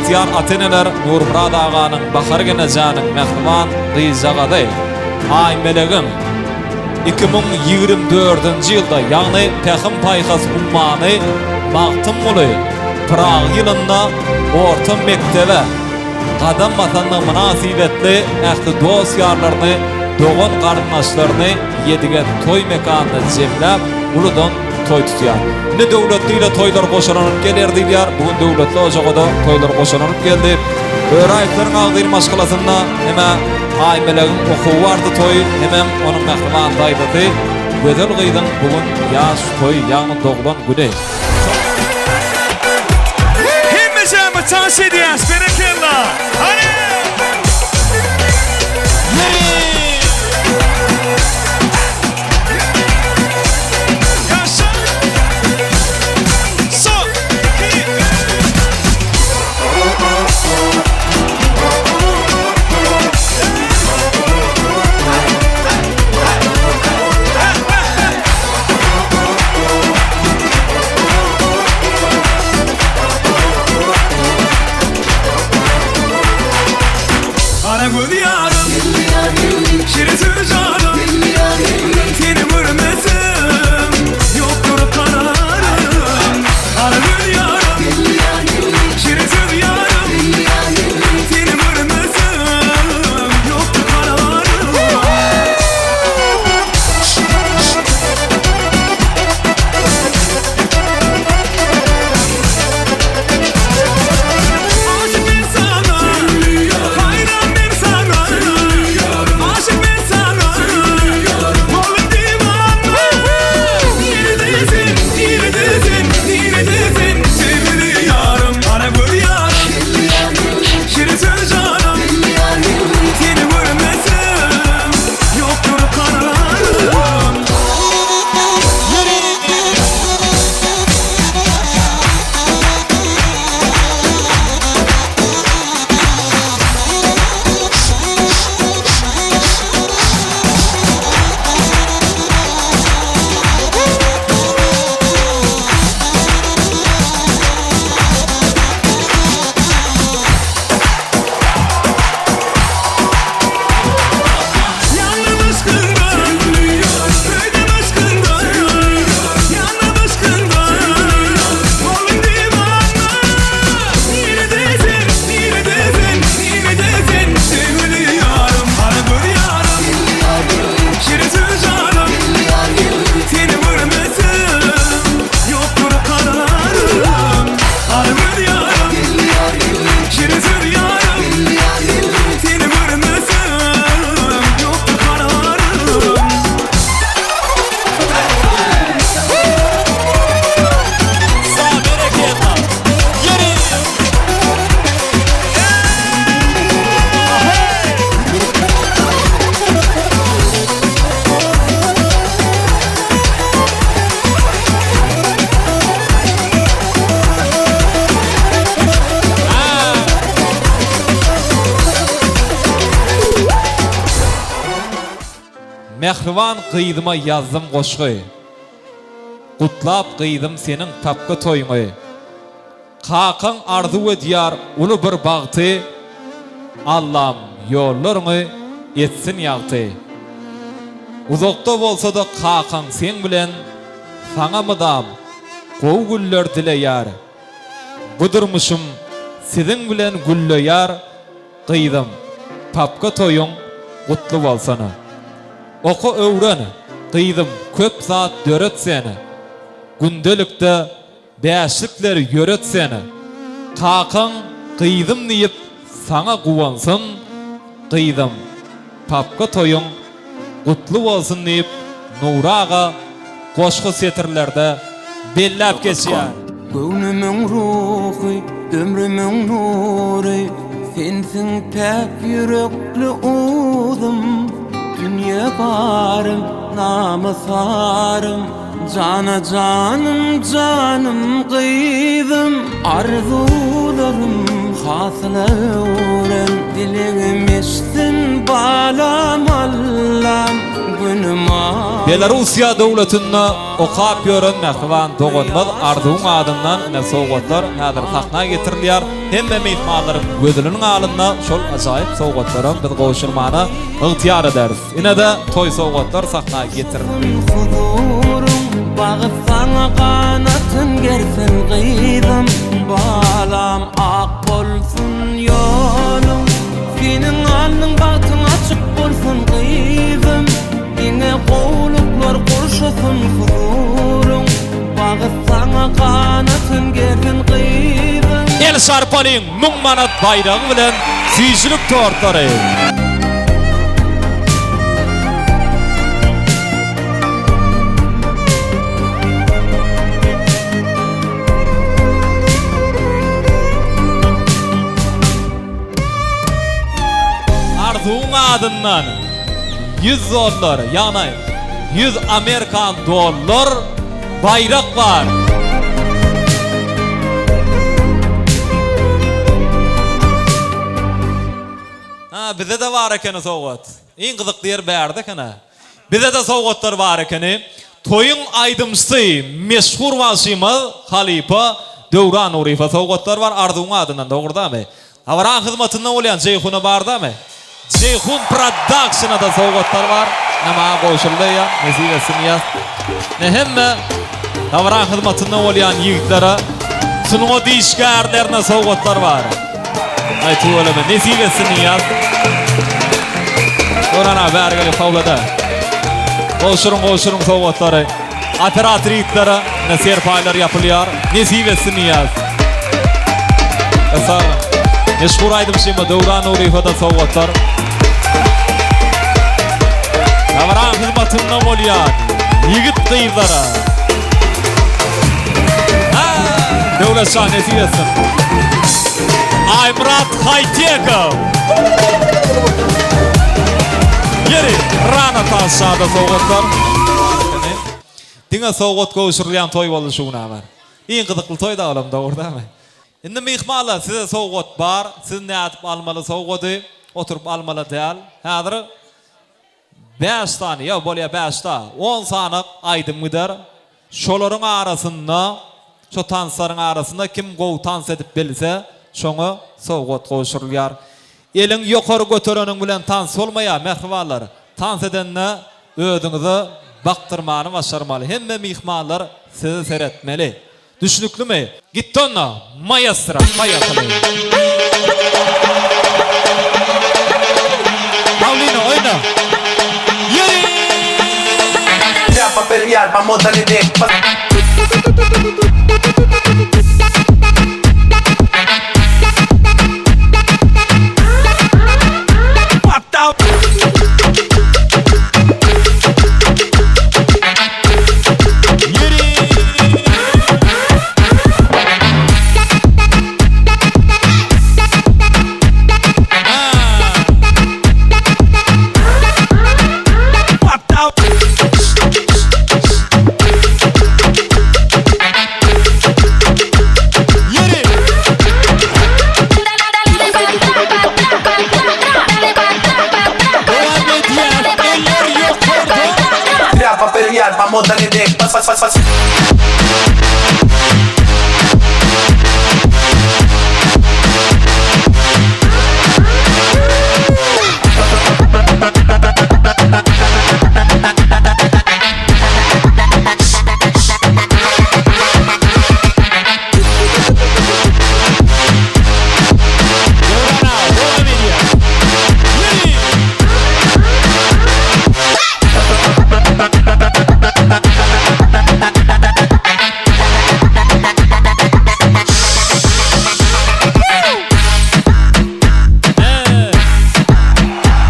Bagtyýar ata-eneler Nurmyrat aganyň, Bahar genejäniň mähriban gyzjagazy Aýmelegiň 2024-nji ýylda, ýagny Pähim-paýhas ummany Magtymguly Pyragy ýylynda orta mekdebe gadam basandygy mynasybetli ähli dost-ýarlaryny, dogan-garyndaşlaryny Ýedigen toý mekanyna jemläp, uludan toý tutýar. Indi döwletli ile toýlar goşalanyp gelýär diýilýär. Bu gün döwletli ojaga-da toýlar goşalanyp geldi. Öraýewleriň agzybir maşgalasynda hem-ä Aýmelegiň okuwy bardy toýy, hemem onuň mähriban daýzasy Gözel gyzyň bu gün ýaş toýy, ýagny doglan güni. Hemmejämiz tans edýäs, berekella! Hany! Ýeri! Ýaşa! Son, iki, üç! Gara göz ýarym, şirin söz janym, Seni görmesem ýokdur kararym. Gara göz ýarym, şirin söz ýarym, Seni görmesem ýokdur kararym. Aşyk men saňa, haýran men saňa, Aşyk men saňa, boldum diwana. Nirede sen, nirede sen, nirede sen, Söýgüli ýarym, gara göz ýarym, Şirin söz janym, Seni görmesem, ýokdur kararym. Ýandym yşkyňda, köýdüm yşkyňda, Ýandym yşkyňda, boldum diwana. Nirede sen, nirede sen, nirede sen, Söýgüli ýarym, gara göz ýarym, Şirin söz janym, Seni görmesem, ýokdur kararym. Gara göz ýarym, şirin söz ýarym, Seni görmesem, ýokdur kararym. Sag berekella. Ýeri! Mähriban gyzyma ýazdym goşgy. Gutlap gyzym seniň tapgy toýuňy. Kakaň arzuw edýär uly bir bagty, Allam ýollaryňy etsin ýagty. Uzakda bolsa-da kakaň seň bilen Saňa mydam gowy günler dileýär. Bu durmuşym siziň bilen gülleýär Gyzym, papka toýuň gutly bolsun. Oka öwren, gyzym köp zat döret sen. Gündelikde Bäşlikleri ýöret sen. Kakaň gyzym diýip saňa guwansyn, gyzym, papka toýuň gutly bolsun diýip Nury aga goşgy setirlerde belläp geçýär. Göwnümiň ruhy, ömrümiň nury, Sensiň päk ýürekli uzum, Dünýe barym, namys-arym, Jana janym janym gyzym Arzuwlarym. Hasyla öwren dilegim eşitsin balam Allam günüm ak. Belarussiýa döwletinde okap ýören mähriban doganymyz Arzuwyň adyndan ine sowgatlar häzir sahna getirilýär. Hemme myhmanlaryň gözüniň alynda şol ajaýyp sowgatlaram biz gowşurmana ygtyýar ederis. Ine-de toý sowgatlar sahna getirildi. Huzuryň bagyp saňa ganatyn gersin gyzym balam ak bolsun ýoluň seniň alnyň bagtyň açyk bolsun gyzym diňe gowluklar gurşasyn huzuryň bagyp saňa ganatyn gersin gyzym. El şarpalyň 1000 manat baýragy bilen süýjülik tortlary. Arzuwyň adyndan 100 dollar, ýagny 100 amerikan dollar baýrak bar. Ha, bize-de bar ekeni sowgat. Iň gyzykly ýeri bärde eken-ä. Bize-de sowgatlar bar ekeni. Toýuň aýdymçysy, meşhur bagşymyz halypa Döwran Nuryýewe sowgatlar bar, Arzuwyň adyndan, dogry-damy? Dabaraň hyzmatynda bolýan Jeýhuna bardamy? Jeýhun Productiona-da sowgatlar bar. Ine maňa gowşuryldy eýýäm. Nesip etsin ýaz. Ine hemme dabaraň hyzmatynda bolýan ýigitlere, sungat işgärlerine sowgatlar bar. Aý tüweleme nesip etsin Nyýaz. Döwran aga bäri gelip howlada. Gowşuryň gowşuryň sowgatlary. Operator ýigitlere ine serpaýlar ýapylýar. Nesip etsin Nyýaz. Sag boluň. Meşhur aýdymçyma Döwran Nuryýewe-de sowgatlar. Dabaraň hyzmatynda bolýan ýigit gyzlara. Döwlet şa nesip etsin. Aýmyrat Haýtekow. Ýeri, Rana Tazşada sowgatlar. Diňe sowgat gowşurylýan toý boldy şu gün abar. Iň gyzykly toý da olam dogry dälmi? Indi myhmanlar size sowgat bar. Siz nädip almaly sowgady? Oturyp almaly däl. Häzir Bäş sany, ýa bolýa bäş-da, on sany aýdym gider. Şolaryň arasynda, şo tanslaryň arasynda kim gowy tans edip bilse, şoňa sowgat gowşurylýar. Eliň ýokary götereniň bilen tans bolmaýar, mähribanlar. Tans edende özüňize bakdyrmany başarmaly. Hemme myhmanlar size seretmeli. Düşnüklimi? Gitdi onda, maestro, paýahyly. Pawlina, oýna! Ýeri! Döwran aga, dowam edýär. Ýeri!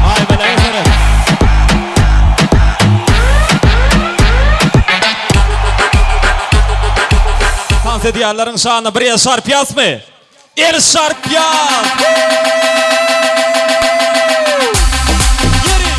Aýbelege seret. Tans edýänleriň şanyna bir el şarpýasmy? El şarpýas! Ýeri!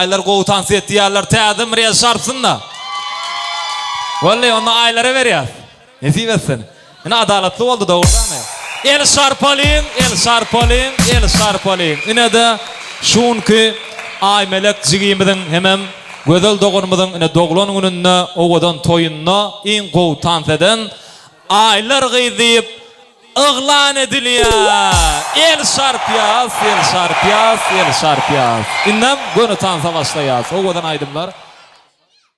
Aýlar gowy tans etýärler. Täzem bir el çarpsyn-da. Boldy, onda Aýlara berýäs. Nesip etsin. Ine adalatly boldy dogrudanmy? El çarpalyň, el çarpalyň, el çarpalyň. Ine-de şu günki Aýmelek jigimiziň hemem Gözel doganymyzyň ine doglan gününde owadan toýunda iň gowy tans eden Aýlar gyz diýip yglan edilýär. El çarpýas, el çarpýas, el çarpýas. Indem göni tansa başlaýas. Owadan aýdymlar.